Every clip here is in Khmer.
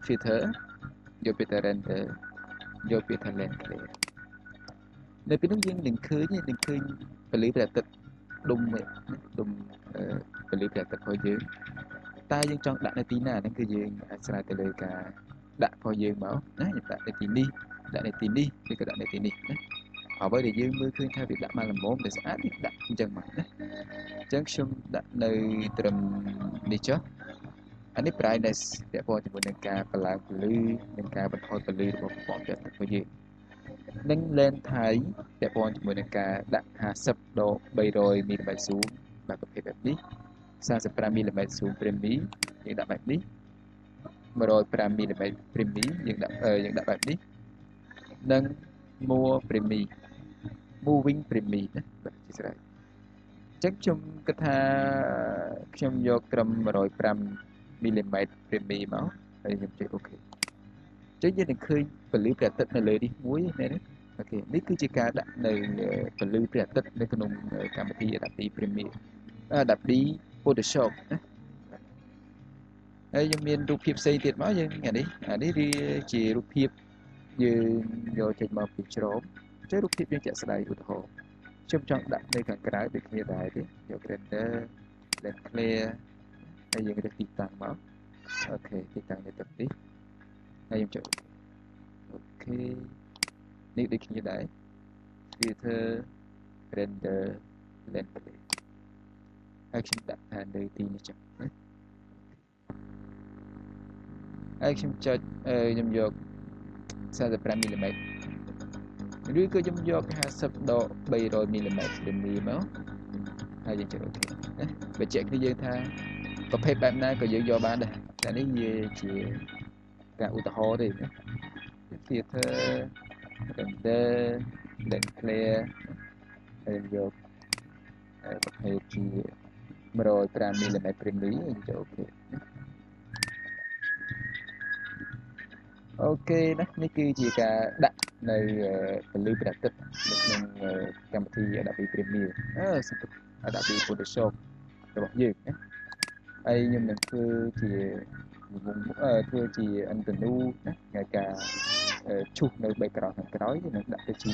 Filter យកពាក្យថា Render យកពាក្យថា Lens Flare នៅពេលនោះយើងនឹងឃើញពន្លឺព្រះអាទិត្យដុំដុំពន្លឺព្រះអាទិត្យរបស់យើងតើយើងចង់ដាក់នៅទីណាហ្នឹងគឺយើងអាចស្រ័យទៅលើការដាក់របស់យើងមកណាយើងដាក់នៅទីនេះដាក់នៅទីនេះឬក៏ដាក់នៅទីនេះណាអ្វីដែលយើងមើលឃើញថាវាដាក់មកល្មមតែស្អាតយើងដាក់អញ្ចឹងមកណាអញ្ចឹងខ្ញុំដាក់នៅត្រឹមនេះចុះអានេះ brightness ពាក់ព័ន្ធជាមួយនឹងការបន្ឡើងពន្លឺនិងការបន្ថយពន្លឺរបស់ប្រព័ន្ធព្រះអាទិត្យរបស់យើងនិង lens type ពាក់ព័ន្ធជាមួយនឹងការដាក់50ដល់300 mm zoom បាទប្រភេទបែបនេះ45 mm zoom premium យើងដាក់បែបនេះ105 mm premium យើងដាក់បែបនេះនិង more premium moving premium ណាបាទជាស្រេចអញ្ចឹងខ្ញុំគិតថាខ្ញុំយកត្រឹម105 mm premium មកហើយខ្ញុំចុច OK អញ្ចឹងយើងនឹងឃើញពន្លឺព្រះអាទិត្យនៅលើនេះមួយមែនទេអូខេនេះគឺជាការដាក់នៅពន្លឺព្រះអាទិត្យនៅក្នុងកម្មវិធី Adobe Premiere Adobe Photoshop ណាហើយយើងមានរូបភាពផ្សេងទៀតមកយើងអានេះវាជារូបភាពយើងយកចេញមកពីជ្រោមអញ្ចឹងរូបភាពយើងជាក់ស្ដែងឧទាហរណ៍ខ្ញុំចង់ដាក់នៅខាងក្រៅដូចគ្នាដែរទេយក render lens flare ហើយយើងរើសទីតាំងមកអូខេទីតាំងនៅទឹកនេះហើយខ្ញុំចុចអូខេនេះដូចគ្នាដែរ filter render lens flare ហើយខ្ញុំដាក់ថានៅទីនេះចុះណាហើយខ្ញុំចុចខ្ញុំយក45 mm ឬក៏ខ្ញុំយក50ដល់300 mm មកហើយយើងចុចអូខេណាបញ្ជាក់គ្នាយើងថាប្រភេទបែបណាក៏យើងយកបានដែរតែនេះវាជាការឧទាហរណ៍ទេណា filter render lens flare ហើយយកប្រភេទជា105 mm premium យើងចុចអូខេអូខេណានេះគឺជាការដាក់នៅពន្លឺព្រះអាទិត្យនៅក្នុងកម្មវិធី Adobe Premiere Adobe Photoshop របស់យើងណាហើយខ្ញុំនឹងធ្វើជាធ្វើជាឥន្ធនូណាថ្ងៃការឈូសនៅ background ខាងក្រោយនឹងដាក់ទៅជា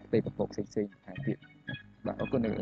ផ្ទៃពពកផ្សេងៗបន្ថែមទៀតបាទអរគុណអ្នក